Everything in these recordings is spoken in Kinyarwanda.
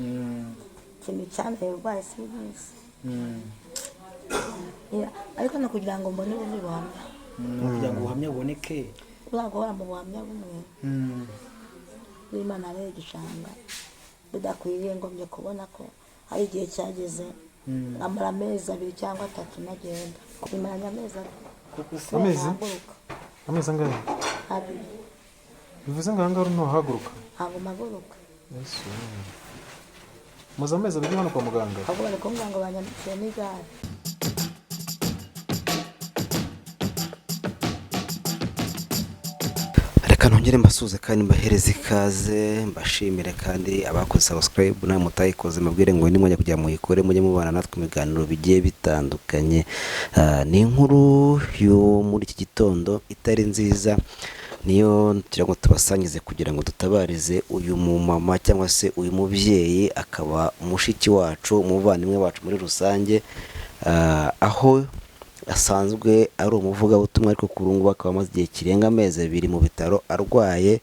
Ikintu cyanteye uburwayi simbizi. Yeah, ariko no kugira ngo mbone ubundi buhamya. Kugira ngo ubuhamya buboneke. Kubera guhora mu buhamya bumwe bw'Imana rero igishanga bidakwiriye, ngombye kubona ko hari igihe cyageze nkamara amezi 2 cyangwa 3 nagenda imaranye amezi 2. Kuko se Amezi? Ntahaguruka. Amezi angahe? 2. Bivuze ngo aha ngaha ntuhaguruka? Ntabwo mpaguruka. Yesu. Muze amezi 2 hano kwa muganga. Ahubwo bari kumbwira ngo banyandikiye n'igare. Reka nongere mbasuhuze kandi mbahereze ikaze, mbashimire kandi abakoze subscribe namwe mutayikoze mbabwire ngo nimwajya kugira muyikore mujye mubana natwe mu biganiro bigiye bitandukanye. Ni inkuru yo muri iki gitondo itari nziza, niyo tugira ngo tubasangize kugira ngo dutabarize uyu mumama cyangwa se uyu mubyeyi, akaba mushiki wacu, umuvandimwe wacu muri rusange, aho asanzwe ari umuvugabutumwa, ariko kuri ubu ngubu akaba amaze igihe kirenga amezi 2 mu bitaro arwaye,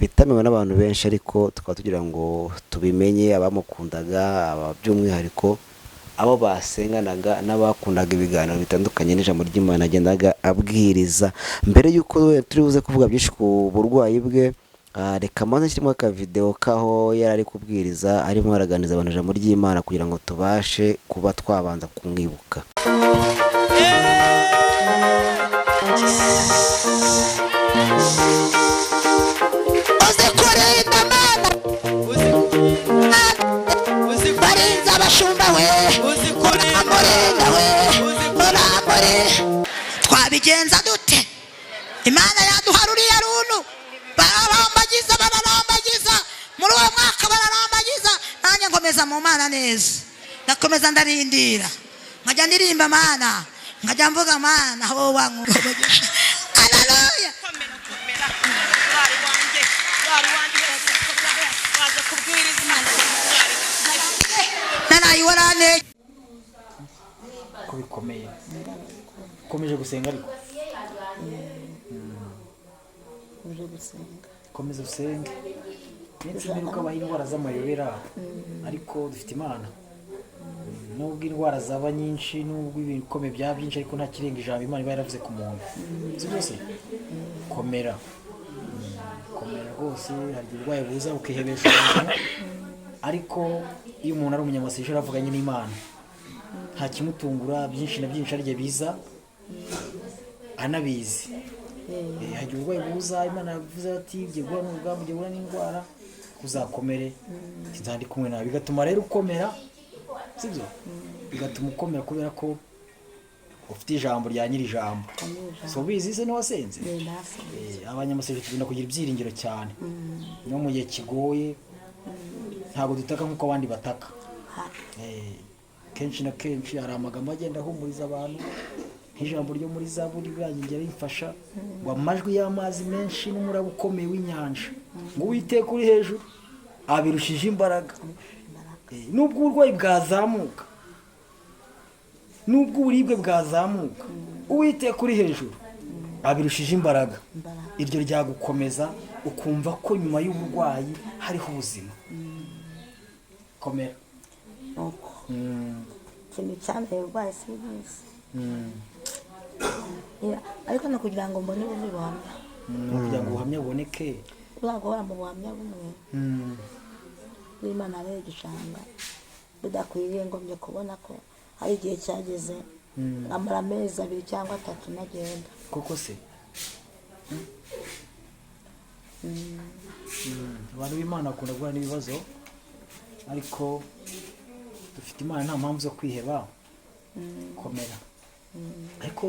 bitamiwe n'abantu benshi, ariko tukaba tugira ngo tubimenye abamukundaga, by'umwihariko abo basenganaga n'abakundaga ibiganiro bitandukanye n'ijambo ry'Imana agendaga abwiriza. Mbere y'uko turi buze kuvuga byinshi ku burwayi bwe, reka mbanze nshyiremo akavideo k'aho yari ari kubwiriza arimo araganiriza abantu ijambo ry'Imana kugira ngo tubashe kuba twabanza kumwibuka. Uzikurinda Mana, barinze abashumba we, uramurinda we, uramuri. Twabigenza dute? Imana yaduha ruriya runtu, bararambagiza, bararambagiza muri uwo mwaka, bararambagiza. Nanjye nkomeza mu Mana neza, ndakomeza ndarindira, nkajya ndirimba Mana, nkajya mvuga Mana, wowe wankugisha. Haleluya. Nanayiwarane ko bikomeye. Ukomeje gusenga ariko? Uje gusenga. Komeza usenge. Iminsi imperuka habaho indwara z'amayobera, ariko dufite Imana. Nubwo indwara zaba nyinshi, nubwo ibikomeye byaba byinshi, ariko nta kirenga ijambo Imana iba yaravuze ku muntu. Si byose? Komera. Komera rwose, hari igihe uburwayi buza bukihebesha umuntu, ariko iyo umuntu ari umunyamasengesho aravuganye n'Imana, nta kimutungura, byinshi na byinshi hari igihe biza anabizi. Hari igihe uburwayi buza, Imana yavuze ati ugiye guhura n'urugamba, ugiye guhura n'indwara, uzakomere, nzaba ndi kumwe nawe. Bigatuma rero ukomera, sibyo? Bigatuma ukomera kubera ko ufite ijambo rya nyiri ijambo. So ubizi se ntiwasenze? Abanyamasengesho tugenda kugira ibyiringiro cyane. No mu gihe kigoye ntabwo dutaka nk'uko abandi bataka. Kenshi na kenshi hari amagambo agenda ahumuriza abantu, nk'ijambo ryo muri Zaburi birangiye rimfasha ngo amajwi y'amazi menshi n'umuraba ukomeye w'inyanja, ngo Uwiteka uri hejuru abirushije imbaraga. Nubwo uburwayi bwazamuka, nubwo uburibwe bwazamuka, Uwiteka uri hejuru abirushije imbaraga. Iryo ryagukomeza ukumva ko nyuma y'uburwayi hariho ubuzima. Komera. Nuko ikintu cyanteye uburwayi simbizi. Yeah, ariko no kugira ngo mbone ubundi buhamya. Kugira ngo ubuhamya buboneke. Kubera guhora mu buhamya bumwe bw'Imana rero igishanga bidakwiriye, ngombye kubona ko hari igihe cyageze nkamara amezi 2 cyangwa 3 nagenda. Koko se? Abantu b'Imana bakunda guhura n'ibibazo, ariko dufite Imana, nta mpamvu zo kwiheba. Komera. Ariko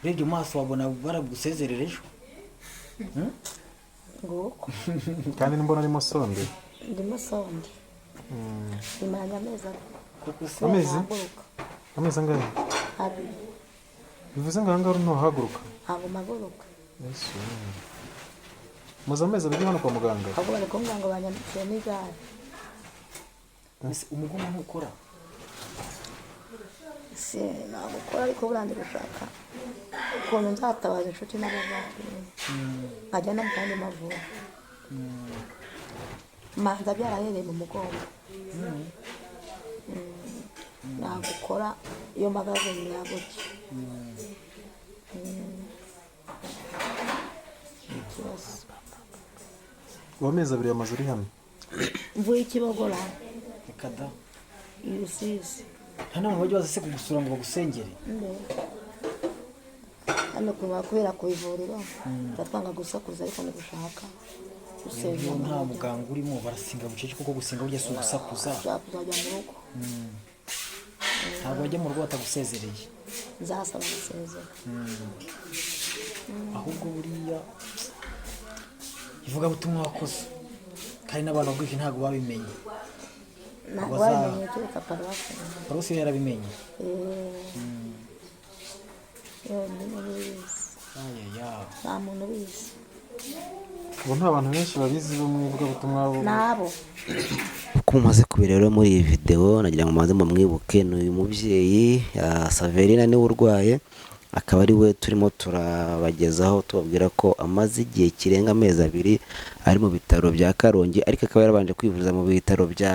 urebye mu maso wabona baragusezerera ejo. Nguko. Kandi mbona arimo sonde. Ndimo sonde. Imaranye amezi 2. Kuko se? Amezi? Ntahaguruka. Amezi angahe? 2. Bivuze ngo aha ngaha ntuhaguruka? Ntabwo mpaguruka. Yesu. Muze amezi 2 hano kwa muganga. Ahubwo bari kumbwira ngo banyandikiye n'igare. Ese umugongo ntukora? Si nagukora, ariko buriya ndi gushaka ukuntu nzatabaza inshuti n'abavandimwe, nkajya no mu yandi mavuriro. Manza byarahereye mu mugongo. Nagukora iyo mpagaze nyagutya. Ikibazo. Ubu amezi abiri yamaze uri hano. Mvuye Ikibogora. Reka da. I Rusizi. Nta n'abantu bajya baza se kugusura ngo bagusengere? Hano kubera ku ivuriro turatwanga gusakuza, ariko ntigushaka gusenga. Iyo nta muganga urimo barasenga bucece, kuko gusenga burya si ugusakuza. Ushaka kuzajya mu rugo. Ntabwo bajya mu rugo batagusezereye. Nzasaba gusezera. Ahubwo buriya ivugabutumwa wakoze, kandi n'abantu babwije ntabwo babimenye. Ntabwo babimenye kereka paruwasi. Paruwasi yo yarabimenye. Yonyine ubizi. Ayaya. Nta muntu ubizi. Ubu nta bantu benshi babizi bo mu ivugabutumwa Nabo. Uko mumaze kubireba rero muri iyi videwo, nagira ngo mubanze mumwibuke. Ni uyu mubyeyi Saverina, niwe urwaye, akaba ari we turimo turabagezaho, tubabwira ko amaze igihe kirenga amezi 2 ari mu bitaro bya Karongi, ariko akaba yarabanje kwivuriza mu bitaro bya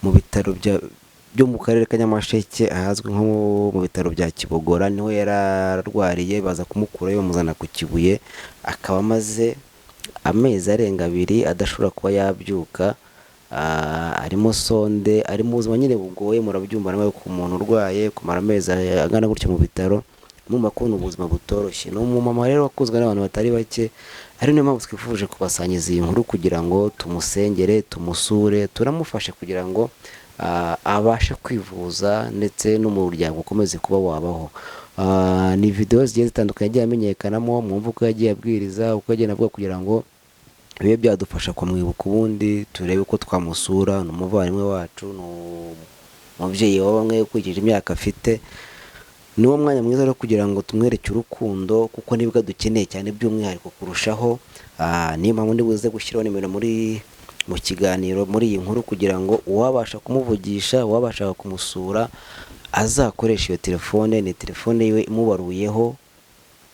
mu bitaro bya byo mu karere ka Nyamasheke, ahazwi nko mu bitaro bya Kibogora. Niho yararwariye, baza kumukurayo bamuzana ku Kibuye, akaba amaze amezi arenga 2 adashobora kuba yabyuka. Arimo sonde, ari mu buzima nyine bugoye. Murabyumva nawe, ku muntu urwaye kumara amezi angana gutya mu bitaro, murumva ko ni ubuzima butoroshye. Ni umumama rero wakunzwe n'abantu batari bake, ari niyo mpamvu twifuje kubasangiza iyi nkuru kugira ngo tumusengere, tumusure, turamufashe kugira ngo abashe kwivuza ndetse n'umuryango ukomeze kuba wabaho. Ni videwo zigiye zitandukanye yagiye amenyekanamo, mwumva uko yagiye abwiriza, uko yagiye avuga, kugira ngo bibe byadufasha kumwibuka, ubundi turebe uko twamusura. Ni umuvandimwe wacu, ni umubyeyi wa bamwe ukurikije imyaka afite. Ni wo mwanya mwiza rero kugira ngo tumwereke urukundo, kuko nibwo dukeneye cyane by'umwihariko kurushaho. Niyo mpamvu ndi buze gushyiraho nimero muri mu kiganiro, muri iyi nkuru, kugira ngo uwabasha kumuvugisha, uwabasha kumusura, azakoresha iyo telefone. Ni telefone yiwe imubaruyeho,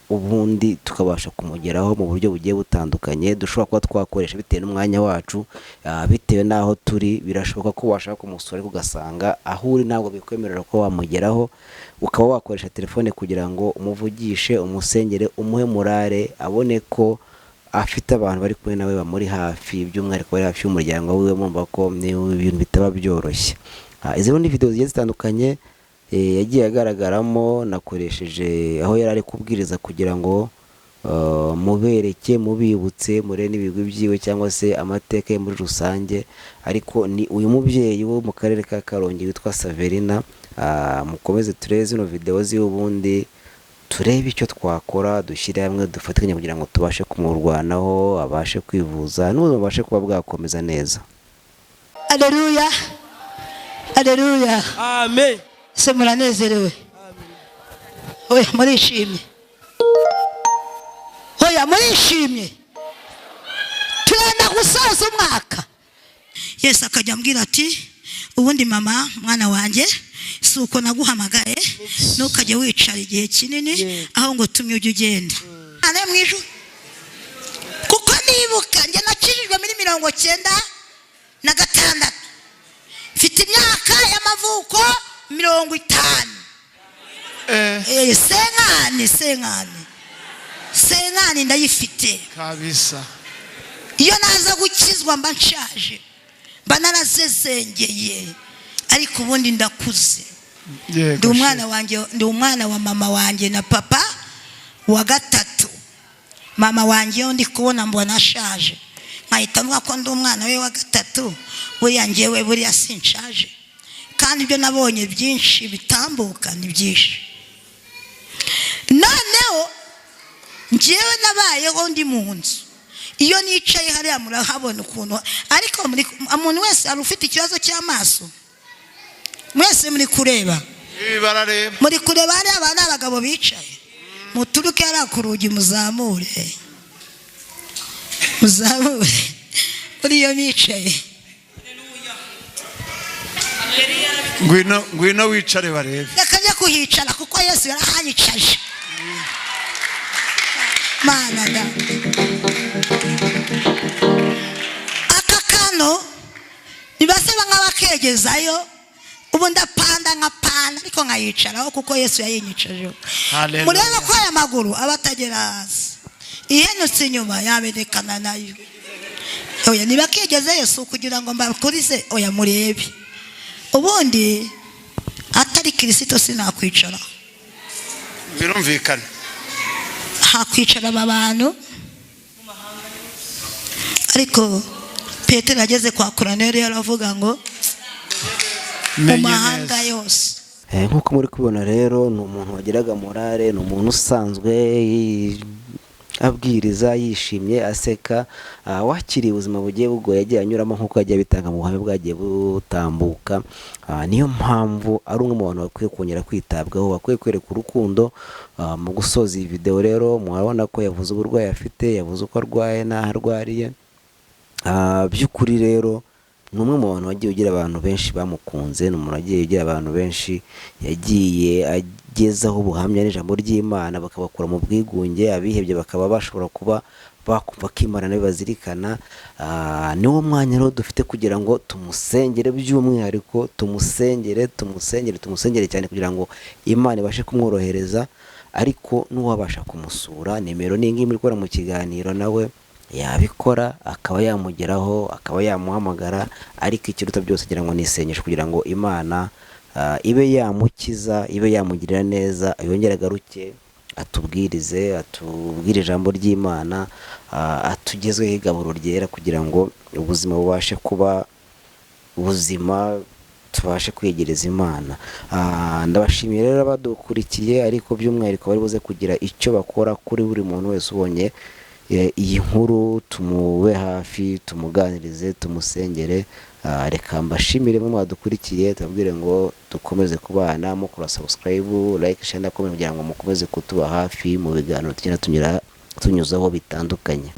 ubundi tukabasha kumugeraho mu buryo bugiye butandukanye dushobora kuba twakoresha bitewe n'umwanya wacu, bitewe n'aho turi. Birashoboka ko washaka kumusura ariko ugasanga aho uri ntabwo bikwemerera ko wamugeraho, ukaba wakoresha telefone kugira ngo umuvugishe, umusengere, umuhe morale, abone ko afite abantu bari kumwe nawe bamuri hafi, by'umwihariko bari hafi y'umuryango wiwe. Mumva ko ni ibintu bitaba byoroshye. Izi ni videwo zigiye zitandukanye yagiye agaragaramo, nakoresheje aho yari ari kubwiriza kugira ngo mubereke, mubibutse, murebe n'ibigwi byiwe cyangwa se amateka ye muri rusange. Ariko ni uyu mubyeyi wo mu karere ka Karongi witwa Saverina. Mukomeze turebe zino videwo ziwe, ubundi turebe icyo twakora, dushyire hamwe, dufatanye kugira ngo tubashe kumurwanaho, abashe kwivuza n'ubuzima bubashe kuba bwakomeza neza. Aleluya, aleluya. Amen. Se muranezerewe? Oya, murishimye? Oya, murishimye? Turenda gusoza umwaka. Yesu akajya ambwira ati ubundi mama, mwana wanjye, si uko naguhamagaye, ntukajye wicara igihe kinini, aho ngo tumye ujye ugenda ane mu ijuru. Kuko nibuka njye nakijijwe muri 96, mfite imyaka y'amavuko 50. Cinquante, cinquante, cinquante ndayifite. Kabisa. Iyo naza gukizwa mba nshaje, mba narazezengeye, ariko ubundi ndakuze. Ndi umwana wanjye, ndi umwana wa mama wanjye na papa wa gatatu. Mama wanjye iyo ndi kubona mbona ashaje, nkahita mvuga ko ndi umwana we wa gatatu. Buriya njyewe buriya sinshaje, kandi ibyo nabonye byinshi bitambuka ni byinshi. Noneho njyewe nabayeho ndi mu nzu, iyo nicaye hariya murahabona ukuntu, ariko umuntu wese hari ufite ikibazo cy'amaso, mwese muri kureba. Barareba. Muri kureba hariya aba ni abagabo bicaye, muturuke hariya ku rugi, muzamure, muzamure muri iyo bicaye. Ngwino, ngwino wicare barebe. Reka njye kuhicara kuko Yesu yarahanyicaje. Mana da. Abantu ntibasaba nk'abakegezayo. Ubu ndapanda, nkapanda, ariko nkayicaraho kuko Yesu yayinyicajeho. Hallelujah. Murebe ko aya maguru aba atagera hasi, ihenutse inyuma yaberekana nayo. Oya, nibakegezeyo si ukugira ngo mbakurize. Oya, murebe, ubundi atari Kirisito sinakwicara. Birumvikana. Hakwicara aba bantu, ariko Petero ageze kwa Koroneli aravuga ngo mu Menye mahanga neza. yose. Nk'uko muri kubibona rero, ni umuntu wagiraga morale, ni umuntu usanzwe abwiriza yishimye, aseka, wakiriye ubuzima bugiye bugoye yagiye anyuramo nk'uko yagiye abitanga mu buhamya bwagiye butambuka. Niyo mpamvu ari umwe mu bantu bakwiye kongera kwitabwaho, bakwiye kwereka urukundo. Mu gusoza iyi videwo rero, murabona ko yavuze uburwayi afite, yavuze uko arwaye n'aho arwariye. By'ukuri rero ni umwe mu bantu wagiye ugira abantu benshi bamukunze, ni umuntu wagiye ugira abantu benshi yagiye agezaho ubuhamya n'ijambo ry'Imana, bakabakura mu bwigunge, abihebye bakaba bashobora kuba bakumva ko Imana nayo bazirikana. Niwo mwanya rero dufite kugira ngo tumusengere by'umwihariko, tumusengere, tumusengere, tumusengere cyane kugira ngo Imana ibashe kumworohereza. Ariko n'uwabasha kumusura, nimero ni iyi ngiyi muri kubona mu kiganiro, nawe yabikora akaba yamugeraho, akaba yamuhamagara. Ariko ikiruta byose ngira ngo ni isengesho kugira ngo Imana ibe yamukiza, ibe yamugirira neza, yongere agaruke atubwirize, atubwire ijambo ry'Imana, atugezweho igaburo ryera kugira ngo ubuzima bubashe kuba ubuzima, tubashe kwegereza Imana. Ndabashimiye rero abadukurikiye, ariko by'umwihariko bari buze kugira icyo bakora kuri buri muntu wese ubonye iyi nkuru, tumube hafi, tumuganirize, tumusengere. Reka mbashimire mwe mwadukurikiye, tubabwire ngo dukomeze kubana mukora subscribe, like, share na comment kugira ngo mukomeze kutuba hafi mu biganiro tugenda tunyuzaho bitandukanye.